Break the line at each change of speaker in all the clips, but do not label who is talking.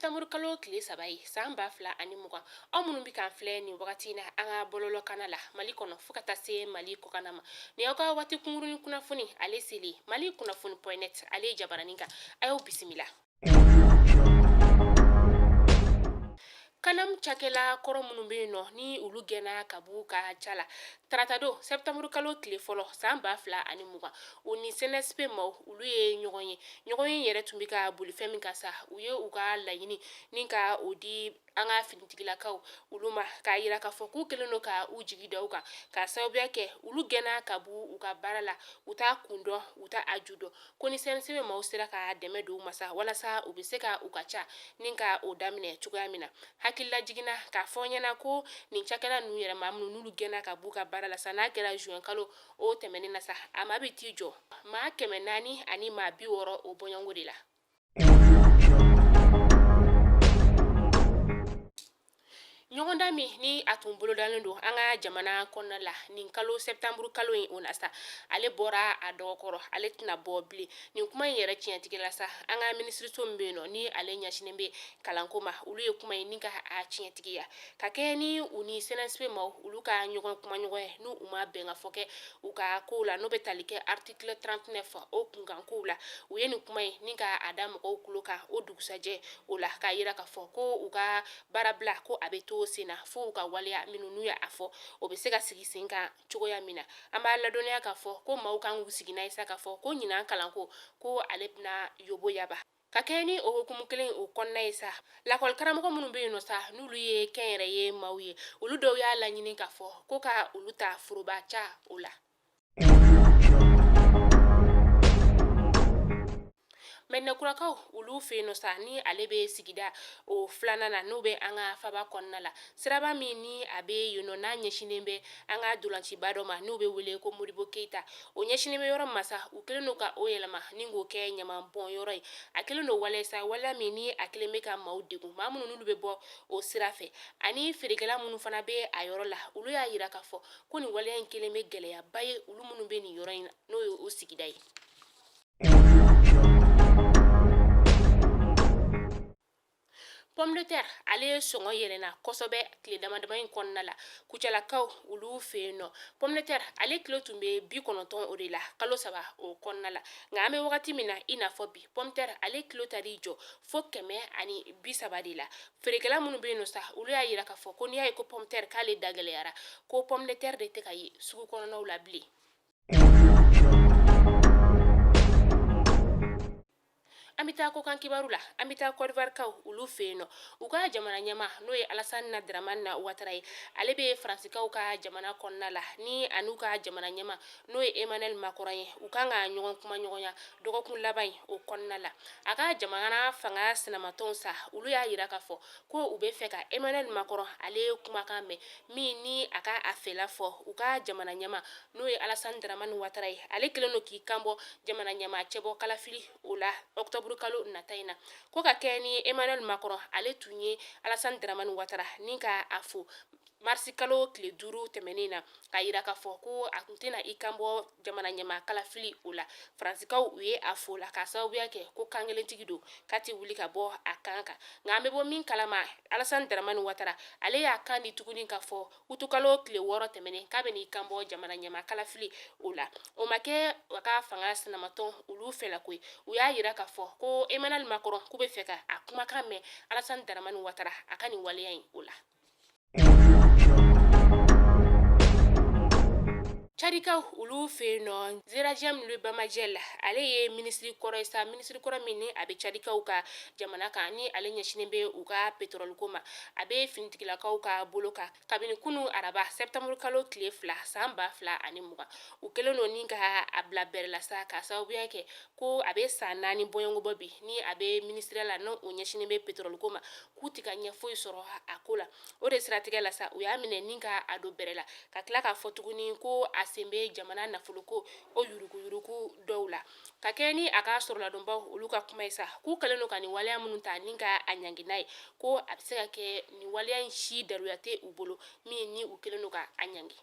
septembre kalo tile 3 ye san 2020. Aw minnu bɛ k'an filɛ nin wagati in na an ka bɔlɔlɔkanna la Mali kɔnɔ fo ka taa se Mali kɔkanna ma, nin y'aw ka waati kunkurunin kunnafoni ale seli Mali kunnafoni point net ale jabaranin kan. A y'aw bisimila. CANAM cakɛla kɔrɔ minnu bɛ yen nɔ ni olu gɛnna ka b'u ka ca la taratadon septembre kalo tile fɔlɔ san 2020, u ni CNSP maaw olu ye ɲɔgɔn ye. Ɲɔgɔn ye yɛrɛ tun bɛ ka boli fɛn min kan sa, u ye u ka laɲini ni ka o di an ka finitigilakaw olu ma, k'a yira k'a fɔ k'u kɛlen don ka u jigi da u kan, k'a sababuya kɛ olu gɛnna ka b'u u ka baara la, u t'a kun dɔn, u t'a a ju dɔn, ko ni CNSP maaw sera ka dɛmɛ don u ma sa, walasa u bɛ se ka u ka ca ni ka o daminɛ cogoya min na. Hakilila jiginna k'a fɔ ɲɛna ko nin cakɛla ninnu yɛrɛ, maa minnu n'olu gɛnna ka b'u ka baara la sa, n'a kɛra juin kalo o tɛmɛnen na sa, a maa bɛ t'i jɔ maa 400 ani maa 60 o bɔɲɔgɔnko de la. Ɲɔgɔndan min ni a tun bolodalen don an ka jamana kɔnɔna la nin kalo septembre kalo in o na sa, ale bɔra a dɔgɔkɔrɔ, ale tɛna bɔ bilen. Nin kuma in yɛrɛ tiɲɛtigi la sa, an ka minisiriso min bɛ yen nɔ ni ale ɲɛsinnen bɛ kalanko ma, olu ye kuma in ni ka a tiɲɛtigiya ka kɛ ni u ni CNSP maaw olu ka ɲɔgɔn kumaɲɔgɔn ye, n'u u ma bɛnka fɔ kɛ u ka kow la, n'o bɛ tali kɛ article 39 o kunkan kow la. U ye nin kuma in ni ka a da mɔgɔw tulo kan o dugusajɛ o la, k'a yira k'a fɔ ko u ka baarabila ko a bɛ to sen na fo u ka waleya minnu n'u y'a fɔ o bɛ se ka sigi sen kan cogoya min na. An b'a ladɔnniya k'a fɔ ko maaw kan k'u sigi n'a ye sa k'a fɔ ko ɲinan kalanko ko ale bɛna yobo yaba. Ka kɛ ni o hukumu kelen o kɔnɔna ye sa, lakɔlikaramɔgɔ minnu bɛ yen nɔ sa, n'olu ye kɛnyɛrɛye maaw ye, olu dɔw y'a laɲini k'a fɔ ko ka olu ta foroba ca o la. Mɛdinɛkurakaw olu fɛ yen nɔ sa, ni ale bɛ sigida o filanan na, n'o bɛ an ka faba kɔnɔna la, siraba min ni a bɛ yen nɔ n'a ɲɛsinnen bɛ an ka dolanciba dɔ ma n'o bɛ wele ko Modibo Keyita, o ɲɛsinnen bɛ yɔrɔ min ma sa, u kɛlen don ka o yɛlɛma ni k'o kɛ ɲaman bɔn yɔrɔ ye. A kɛlen don waleya sa, waleya min ni a kɛlen bɛ ka maaw degun, maa minnu n'olu bɛ bɔ o sira fɛ ani feerekɛla minnu fana bɛ a yɔrɔ la. Olu y'a yira k'a fɔ ko nin waleya in kɛlen bɛ gɛlɛyaba ye olu minnu bɛ nin yɔrɔ in na, n'o ye o sigida ye. Pomme de terre ale sɔngɔ yɛlɛnna kosɛbɛ tile dama dama in kɔnɔna la Kucalakaw olu fɛ yen nɔ. Pomme de terre ale kilo tun bɛ 90 o de la kalo 3 o kɔnɔna la, nka an bɛ wagati min na i n'a fɔ bi, pomme de terre ale kilo taar'i jɔ fo 130 de la. Feerekɛla minnu bɛ yen nɔ sa, olu y'a yira k'a fɔ ko n'i y'a ye ko pomme de terre k'ale da gɛlɛyara, ko pomme de terre de tɛ ka ye sugu kɔnɔnaw la bilen. An bɛ taa kɔkan kibaru la. An bɛ taa Côte d'Ivoire olu fɛ yen nɔ. U ka jamana ɲɛmaa n'o ye Alassane Dramane Ouattara ye, ale bɛ Faransikaw ka jamana kɔnɔna la ni a n'u ka jamana ɲɛmaa n'o ye Emmanuel Macron ye, u kan ka ɲɔgɔn kuma ɲɔgɔnya dɔgɔkun laban in o kɔnɔna la. A ka jamana fanga sinamatɔnw sa, olu y'a yira k'a fɔ ko u bɛ fɛ ka Emmanuel Macron ale kumakan mɛn, min ni a ka a fɛla fɔ u ka jamana ɲɛmaa n'o ye Alassane Dramane Ouattara ye. Ale kɛlen don k'i kanbɔ jamana ɲɛmaa cɛbɔ kalafili o la octobre kalo nata in na, ko ka kɛ ni Emmanuel Macron ale tun ye Alassane Dramane Ouattara ni ka a fo marisi kalo tile 5 tɛmɛnen na, k'a yira k'a fɔ ko a tun tɛna i kanbɔ jamana ɲɛmaa kalafili o la. Faransikaw u ye a fo la k'a sababuya kɛ ko kankelentigi don, k'a tɛ wuli ka bɔ a kan kan. Nka an bɛ bɔ min kalama, Alassane Dramane Ouattara ale y'a kan di tuguni k'a fɔ utukalo tile 6 tɛmɛnen k'a bɛ n'i kanbɔ jamana ɲɛmaa kalafili o la. O ma kɛ a ka fanga sinamatɔn olu fɛla ko ye. U y'a yira k'a fɔ ko Emmanuel Macron k'u bɛ fɛ ka a kumakan mɛn Alassane Dramane Ouattara a ka nin waleya in o la. Cadikaw olu fɛ yen nɔ, Zéradjem Le Bamajel ale ye minisiri kɔrɔ ye sa, minisiri kɔrɔ min ni a bɛ Cadikaw ka jamana kan, ni ale ɲɛsinnen bɛ u ka pétrole ko ma. A bɛ finitigilakaw ka bolo kan kabini kunu araba septembre kalo tile 2 san 2020. U kɛlen don ni ka a bila bɛrɛ la sa, k'a sababuya kɛ ko a bɛ san 4 bɔɲɔgɔnko bɔ bi ni a bɛ minisiriya la, n'o ɲɛsinnen bɛ pétrole ko ma, k'u tɛ ka ɲɛ foyi sɔrɔ a ko la. O de siratigɛ la sa, u y'a minɛ ni ka a don bɛrɛ la, ka tila k'a fɔ tuguni ko a sen bɛ jamana nafoloko o yuruguyurugu dɔw la. Ka kɛ ni a ka sɔrɔladonbaw olu ka kuma ye sa, k'u kɛlen don ka nin waleya minnu ta ni ka a ɲangi n'a ye, ko a bɛ se ka kɛ nin waleya in si daluya tɛ u bolo min ni u kɛlen don ka a ɲangi.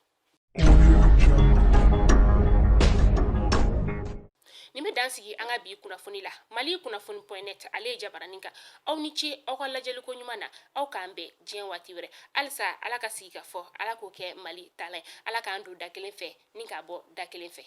Nin bɛ dan sigi an ka bi kunnafoni la. Mali kunnafoni point net, ale ye jabaranin kan. Aw ni ce aw ka lajɛliko ɲuman na. Aw k'an bɛn diɲɛ waati wɛrɛ. Halisa Ala ka sigi ka fɔ, Ala k'o kɛ Mali taalan ye. Ala k'an don da kelen fɛ ni k'a bɔ da kelen fɛ.